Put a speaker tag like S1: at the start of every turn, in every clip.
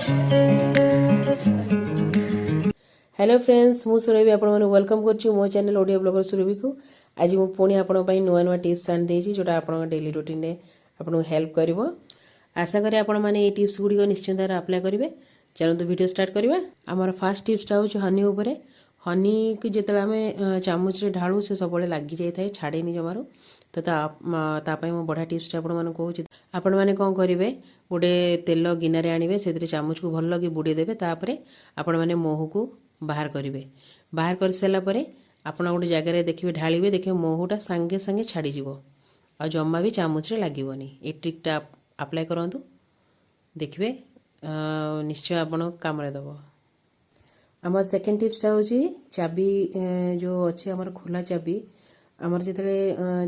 S1: Hello friends, ମୁଁ ସୁରଭି ଆପଣମାନଙ୍କୁ welcome କରୁଛି ମୋ ଚ୍ୟାନେଲ୍ ଓଡ଼ିଆ ବ୍ଲଗର ସୁରଭିକୁ। ଆଜି ମୁଁ ପୁଣି ଆପଣଙ୍କ ପାଇଁ ନୂଆ ନୂଆ ଟିପ୍ସ ଆଣିଦେଇଛି, ଯେଉଁଟା ଆପଣଙ୍କ ଡେଲି ରୁଟିନରେ ଆପଣଙ୍କୁ ହେଲ୍ପ କରିବ। ଆଶା କରେ ଆପଣମାନେ ଏଇ ଟିପ୍ସ ଗୁଡ଼ିକ ନିଶ୍ଚିନ୍ତ ଆପ୍ଲାଏ କରିବେ। ଚାଲନ୍ତୁ, ଭିଡ଼ିଓ ଷ୍ଟାର୍ଟ କରିବା। ଆମର ଫାର୍ଷ୍ଟ ଟିପ୍ସଟା ହେଉଛି ହନି ଉପରେ। ହନିକି ଯେତେବେଳେ ଆମେ ଚାମଚରେ ଢାଳୁ, ସେ ସବୁବେଳେ ଲାଗିଯାଇଥାଏ, ଛାଡ଼େନି ଜମାରୁ। ତ ତା ପାଇଁ ମୁଁ ବଢ଼ିଆ ଟିପ୍ସଟା ଆପଣମାନଙ୍କୁ କହୁଛି। ଆପଣମାନେ କ'ଣ କରିବେ? ଗୋଟେ ତେଲ ଗିନାରେ ଆଣିବେ, ସେଥିରେ ଚାମଚକୁ ଭଲ କି ବୁଡ଼େଇ ଦେବେ। ତାପରେ ଆପଣମାନେ ମହୁକୁ ବାହାର କରିବେ। ବାହାର କରିସାରିଲା ପରେ ଆପଣ ଗୋଟେ ଜାଗାରେ ଦେଖିବେ, ଢାଳିବେ, ଦେଖିବେ ମହୁଟା ସାଙ୍ଗେ ସାଙ୍ଗେ ଛାଡ଼ିଯିବ ଆଉ ଜମା ବି ଚାମଚରେ ଲାଗିବନି। ଏ ଟ୍ରିକ୍ଟା ଆପ୍ଲାଏ କରନ୍ତୁ, ଦେଖିବେ ନିଶ୍ଚୟ ଆପଣଙ୍କ କାମରେ ଦେବ। ଆମର ସେକେଣ୍ଡ ଟିପ୍ସଟା ହେଉଛି ଚାବି ଯେଉଁ ଅଛି ଆମର ଖୋଲା ଚାବି। ଆମର ଯେତେବେଳେ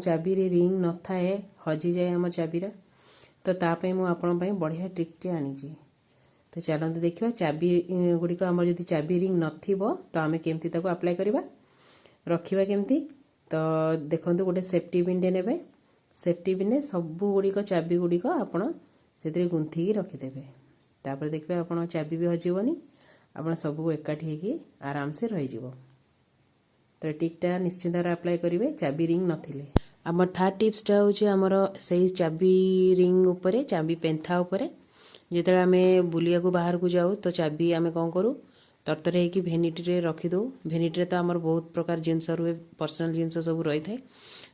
S1: ଚାବିରେ ରିଙ୍ଗ ନଥାଏ, ହଜିଯାଏ ଆମ ଚାବିଟା। ତ ତା ପାଇଁ ମୁଁ ଆପଣଙ୍କ ପାଇଁ ବଢ଼ିଆ ଟ୍ରିକ୍ଟେ ଆଣିଛି। ତ ଚାଲନ୍ତୁ ଦେଖିବା, ଚାବି ଗୁଡ଼ିକ ଆମର ଯଦି ଚାବି ରିଙ୍ଗ ନଥିବ, ତ ଆମେ କେମିତି ତାକୁ ଆପ୍ଲାଏ କରିବା, ରଖିବା କେମିତି? ତ ଦେଖନ୍ତୁ, ଗୋଟେ ସେଫ୍ଟି ପିନ୍ଟେ ନେବେ। ସେଫ୍ଟି ପିନ୍ରେ ସବୁ ଗୁଡ଼ିକ ଚାବି ଗୁଡ଼ିକ ଆପଣ ସେଥିରେ ଗୁନ୍ଥିକି ରଖିଦେବେ। ତାପରେ ଦେଖିବେ, ଆପଣ ଚାବି ବି ହଜିବନି, ଆପଣ ସବୁ ଏକାଠି ହେଇକି ଆରାମସେ ରହିଯିବ। ତ ଏ ଟ୍ରିକ୍ଟା ନିଶ୍ଚିନ୍ତ ଆପ୍ଲାଏ କରିବେ ଚାବି ରିଙ୍ଗ ନଥିଲେ। ଆମର ଥାର୍ଡ଼ ଟିପ୍ସଟା ହେଉଛି ଆମର ସେଇ ଚାବି ରିଙ୍ଗ ଉପରେ, ଚାବି ପେନ୍ଥା ଉପରେ। ଯେତେବେଳେ ଆମେ ବୁଲିବାକୁ ବାହାରକୁ ଯାଉ, ତ ଚାବି ଆମେ କ'ଣ କରୁ? ତରତର ହେଇକି ଭେନିଟିରେ ରଖିଦେଉ। ଭେନିଟିରେ ତ ଆମର ବହୁତ ପ୍ରକାର ଜିନିଷ ରୁହେ, ପର୍ସନାଲ ଜିନିଷ ସବୁ ରହିଥାଏ।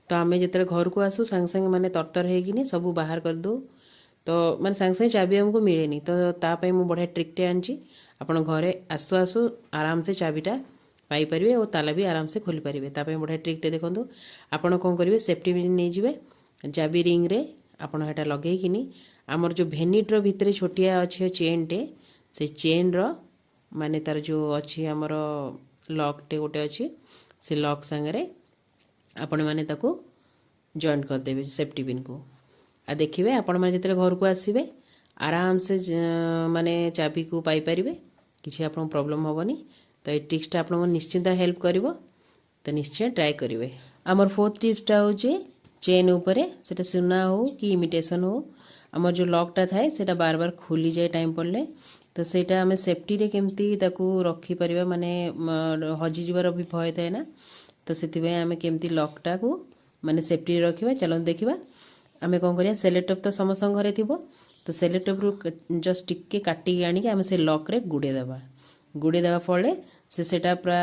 S1: ତ ଆମେ ଯେତେବେଳେ ଘରକୁ ଆସୁ, ସାଙ୍ଗେ ସାଙ୍ଗେ ମାନେ ତରତର ହେଇକିନି ସବୁ ବାହାର କରିଦେଉ। ତ ମାନେ ସାଙ୍ଗେ ସାଙ୍ଗେ ଚାବି ଆମକୁ ମିଳେନି। ତ ତା ପାଇଁ ମୁଁ ବଢ଼ିଆ ଟ୍ରିକ୍ଟେ ଆଣିଛି। ଆପଣ ଘରେ ଆସୁ ଆସୁ ଆରାମସେ ଚାବିଟା ପାଇପାରିବେ ଓ ତାଲା ବି ଆରାମସେ ଖୋଲିପାରିବେ। ତା ପାଇଁ ବଢ଼ିଆ ଟ୍ରିକ୍ଟେ ଦେଖନ୍ତୁ। ଆପଣ କ'ଣ କରିବେ? ସେଫ୍ଟି ପିନ୍ ନେଇଯିବେ, ଚାବି ରିଙ୍ଗରେ ଆପଣ ସେଇଟା ଲଗେଇକିନି ଆମର ଯେଉଁ ଭେନିଟିର ଭିତରେ ଛୋଟିଆ ଅଛି ଚେନ୍ଟେ, ସେ ଚେନ୍ର ମାନେ ତାର ଯେଉଁ ଅଛି ଆମର ଲକ୍ଟେ ଗୋଟେ ଅଛି, ସେ ଲକ୍ ସାଙ୍ଗରେ ଆପଣମାନେ ତାକୁ ଜଏଣ୍ଟ କରିଦେବେ ସେଫ୍ଟି ପିନ୍କୁ। ଆଉ ଦେଖିବେ, ଆପଣମାନେ ଯେତେବେଳେ ଘରକୁ ଆସିବେ, ଆରାମସେ ମାନେ ଚାବିକୁ ପାଇପାରିବେ, କିଛି ଆପଣଙ୍କୁ ପ୍ରୋବ୍ଲେମ୍ ହେବନି। ତ ଏଇ ଟ୍ରିକ୍ସଟା ଆପଣଙ୍କୁ ନିଶ୍ଚିନ୍ତ ହେଲ୍ପ କରିବ, ତ ନିଶ୍ଚୟ ଟ୍ରାଏ କରିବେ। ଆମର ଫୋର୍ଥ ଟିପ୍ସଟା ହେଉଛି ଚେନ୍ ଉପରେ। ସେଟା ସୁନା ହଉ କି ଇମିଟେସନ୍ ହଉ, ଆମର ଯେଉଁ ଲକ୍ଟା ଥାଏ, ସେଇଟା ବାର ବାର ଖୋଲିଯାଏ ଟାଇମ୍ ପଡ଼ିଲେ। ତ ସେଇଟା ଆମେ ସେଫ୍ଟିରେ କେମିତି ତାକୁ ରଖିପାରିବା? ମାନେ ହଜିଯିବାର ବି ଭୟ ଥାଏ ନା। ତ ସେଥିପାଇଁ ଆମେ କେମିତି ଲକ୍ଟାକୁ ମାନେ ସେଫ୍ଟିରେ ରଖିବା, ଚାଲନ୍ତୁ ଦେଖିବା। ଆମେ କ'ଣ କରିବା? ସେଲୋଟେପ୍ ତ ସମସ୍ତଙ୍କ ଘରେ ଥିବ। ତ ସେଲୋଟେପ୍ରୁ ଜଷ୍ଟ ଟିକେ କାଟିକି ଆଣିକି ଆମେ ସେ ଲକ୍ରେ ଗୁଡ଼େଇ ଦେବା। ଗୁଡ଼େଇ ଦେବା ଫଳରେ ସେଇଟା ପୁରା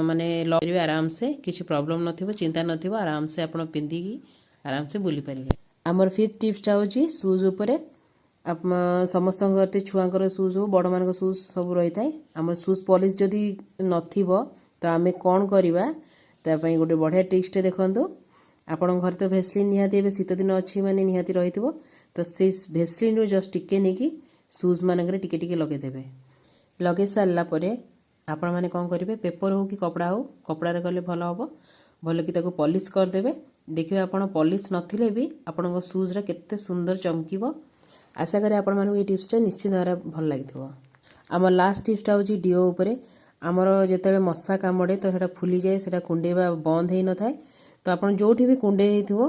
S1: ମାନେ ଲକ୍ ଆରାମସେ, କିଛି ପ୍ରୋବ୍ଲେମ୍ ନଥିବ, ଚିନ୍ତା ନଥିବ, ଆରାମସେ ଆପଣ ପିନ୍ଧିକି ଆରାମସେ ବୁଲି ପାରିବେ। ଆମର ଫିଫ୍ଥ ଟିପ୍ସଟା ହେଉଛି ସୁଜ୍ ଉପରେ। ଆପଣ ସମସ୍ତଙ୍କ ଘରେ ଛୁଆଙ୍କର ସୁଜ୍ ହଉ, ବଡ଼ମାନଙ୍କ ସୁଜ୍ ସବୁ ରହିଥାଏ। ଆମର ସୁଜ୍ ପଲିସ୍ ଯଦି ନଥିବ, ତ ଆମେ କ'ଣ କରିବା? ତା ପାଇଁ ଗୋଟେ ବଢ଼ିଆ ଟ୍ରିକ୍ସଟେ ଦେଖନ୍ତୁ। ଆପଣଙ୍କ ଘରେ ତ ଭେସଲିନ୍ ନିହାତି, ଏବେ ଶୀତ ଦିନ ଅଛି ମାନେ ନିହାତି ରହିଥିବ। ତ ସେଇ ଭେସଲିନ୍ରୁ ଜଷ୍ଟ ଟିକେ ନେଇକି ସୁଜ୍ ମାନଙ୍କରେ ଟିକେ ଟିକେ ଲଗେଇଦେବେ। ଲଗେଇ ସାରିଲା ପରେ ଆପଣମାନେ କ'ଣ କରିବେ? ପେପର୍ ହଉ କି କପଡ଼ା ହଉ, କପଡ଼ାରେ କଲେ ଭଲ ହେବ, ଭଲକି ତାକୁ ପଲିସ୍ କରିଦେବେ। ଦେଖିବେ, ଆପଣ ପଲିସ୍ ନଥିଲେ ବି ଆପଣଙ୍କ ସୁଜ୍ର କେତେ ସୁନ୍ଦର ଚମକିବ। ଆଶା କରେ ଆପଣମାନଙ୍କୁ ଏଇ ଟିପ୍ସଟା ନିଶ୍ଚିତ ଭାବରେ ଭଲ ଲାଗିଥିବ। ଆମ ଲାଷ୍ଟ ଟିପ୍ସଟା ହେଉଛି ଡିଓ ଉପରେ। ଆମର ଯେତେବେଳେ ମଶା କାମୁଡ଼େ, ତ ସେଇଟା ଫୁଲିଯାଏ, ସେଇଟା କୁଣ୍ଡେଇବା ବନ୍ଦ ହେଇନଥାଏ। ତ ଆପଣ ଯେଉଁଠି ବି କୁଣ୍ଡେଇ ହେଇଥିବ,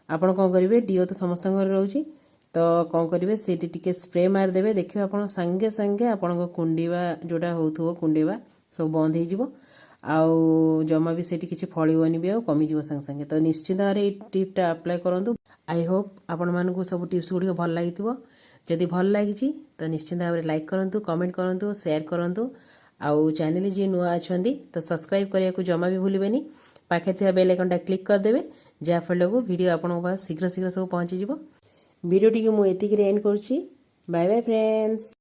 S1: ଆପଣ କ'ଣ କରିବେ? ଡିଓ ତ ସମସ୍ତଙ୍କ ଘରେ ରହୁଛି। ତ କ'ଣ କରିବେ? ସେଇଠି ଟିକେ ସ୍ପ୍ରେ ମାରିଦେବେ। ଦେଖିବେ, ଆପଣ ସାଙ୍ଗେ ସାଙ୍ଗେ ଆପଣଙ୍କ କୁଣ୍ଡେଇବା ଯେଉଁଟା ହେଉଥିବ, କୁଣ୍ଡେଇବା ସବୁ ବନ୍ଦ ହେଇଯିବ ଆଉ ଜମା ବି ସେଇଠି କିଛି ଫଳିବନି ବି ଆଉ କମିଯିବ ସାଙ୍ଗେ ସାଙ୍ଗେ। ତ ନିଶ୍ଚିନ୍ତ ଭାବରେ ଏଇ ଟିପ୍ଟା ଆପ୍ଲାଏ କରନ୍ତୁ। I Hope ଆପଣମାନଙ୍କୁ ସବୁ ଟିପ୍ସ ଗୁଡ଼ିକ ଭଲ ଲାଗିଥିବ। ଯଦି ଭଲ ଲାଗିଛି, ତ ନିଶ୍ଚିନ୍ତ ଭାବରେ ଲାଇକ୍ କରନ୍ତୁ, କମେଣ୍ଟ କରନ୍ତୁ, ସେୟାର କରନ୍ତୁ। ଆଉ ଚ୍ୟାନେଲ ଯିଏ ନୂଆ ଅଛନ୍ତି, ତ ସବସ୍କ୍ରାଇବ୍ କରିବାକୁ ଜମା ବି ଭୁଲିବେନି। ପାଖରେ ଥିବା ବେଲ୍ ଆଇକନ୍ଟା କ୍ଲିକ୍ କରିଦେବେ, ଯାହାଫଳରେ ଭିଡ଼ିଓ ଆପଣଙ୍କ ପାଖରେ ଶୀଘ୍ର ଶୀଘ୍ର ସବୁ ପହଞ୍ଚିଯିବ। ଭିଡ଼ିଓଟିକୁ ମୁଁ ଏତିକିରେ ଏଣ୍ଡ କରୁଛି। Bye bye friends.